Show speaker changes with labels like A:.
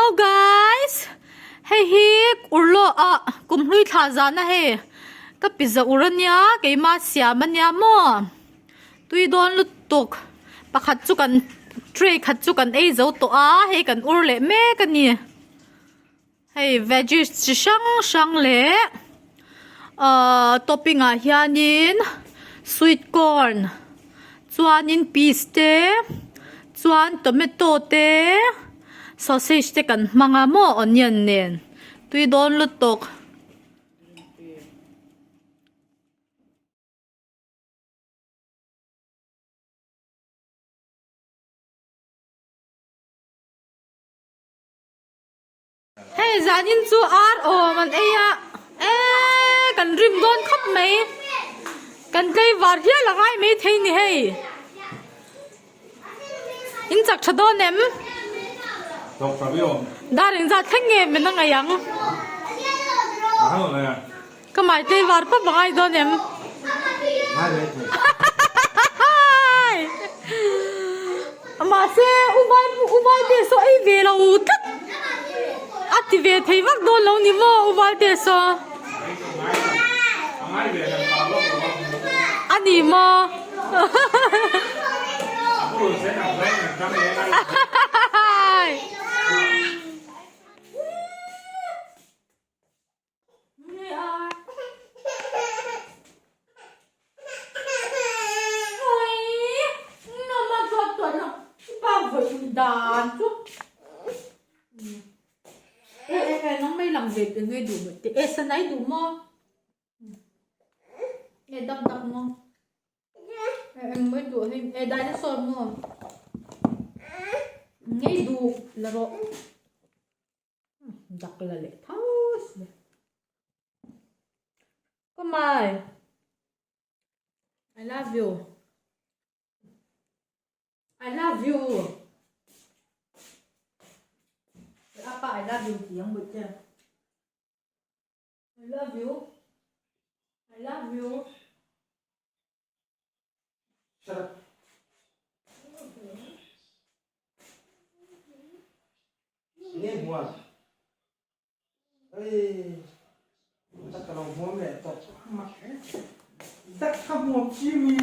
A: Hello guys hei hi urlawh ah kumhlui thla zan a hei ka pizza ur ania keima siam ania maw tui dawn lutuk pakhat chu kan tray khat chu kan ei zo tawh a hei kan ur leh mek ani. Hei veggies chi hrang hrang leh ahh topping ah hianin sweet corn chuanin peas te chuan tomato te sausage te kan hmang a maw onion nen tui dawn lutuk. Hei zanin chu ar awm an ei a eee kan rim dawn khawp mai kan tlaivar hial a ngai mai thei ni hei in chak tha dawn em dar engzat thleng nge min a ngaih ang ka mai tlaivar pawp a ngai dawn em Mahse u vai u vai te saw ei ve lo tlat a ti ve thei vak dawn lo ni maw u vai te saw a ni maw Dak la leh tho si. Come on. I love you. I love you. Apa I love you ti ang buat I love you. I love you.
B: Shut up. Nge hmuam? Ei, tak ka lo hmuam leh tawh. Mak e. Tak ka hmuam chi mi.